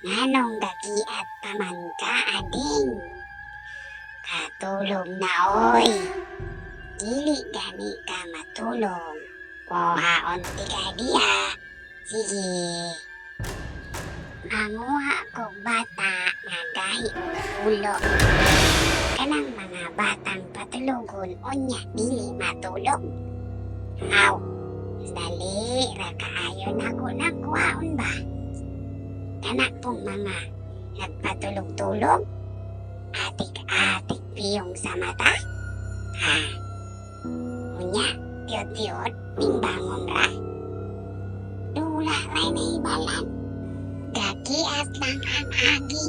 Nganong gakiat pa man ka, ading? Katulog na, oy. Dili gani ka matulog. Kuhaon tika diha. Sige. Manguha kog bata nga gahi og ulo. Kanang mga batang patulogon unya dili matulog. Aw, dali ra kaayo nako nang kuhaon ba? Kana pong mga nagpatulog-tulog, atik-atik piyong sa mata. Ha? Unya, tiyot-tiyot, ning bangon ra. Dula ray nahibalan. Gakiat lang ang agi.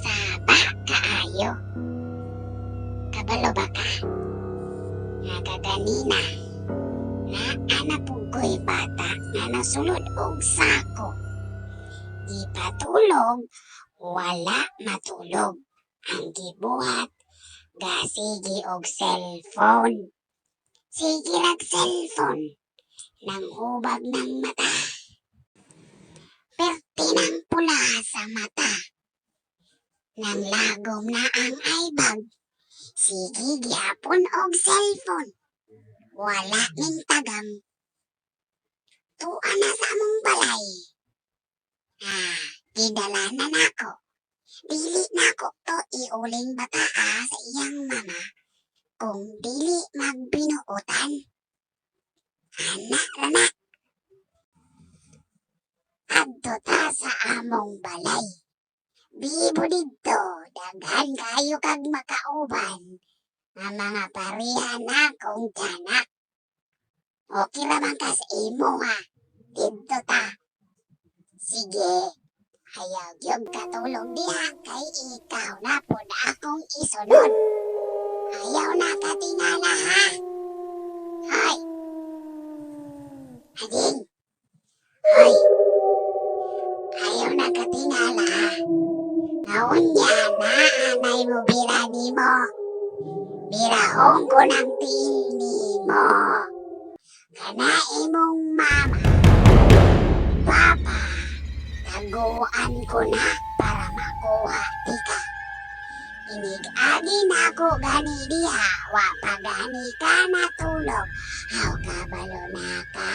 Saba kaayo. Kabalo ba ka? Nga kaganina, naa na pud ko'y bata nga nasulod og sako. Gipatulog, wala matulog. Ang gibuhat, gasige og cellphone. Sige rag cellphone, nang hubag ng mata. Perti ng pula sa mata. Nang lagom na ang eyebag, sige gihapon og cellphone. Wala ning tagam. Tua na sa among balay. Ah, gidala na nako. Dili nako to iuling bataa sa iyang mama kung dili magbinuotan. Ana ra na. Adto ta sa among balay. Bibo didto, daghan kayo kag makauban nga mga pareha na kong tiyanak. Okay ra man ka sa imo ha. Didto ta. Sige, ayaw gyud katulog diha kay ikaw na pod akong isunod. Ayaw na katingala ha. Hoy. Ading. Hoy. Ayaw na katingala ha. Naunya na anay mo bira nimo. Birahon ko ng tiil nimo. Kana imong mama. Papa, taguan ko na para makuha tika. Inig-agi nako gani diha, wa pa gani ka natulog. Aw, kabalo na ka.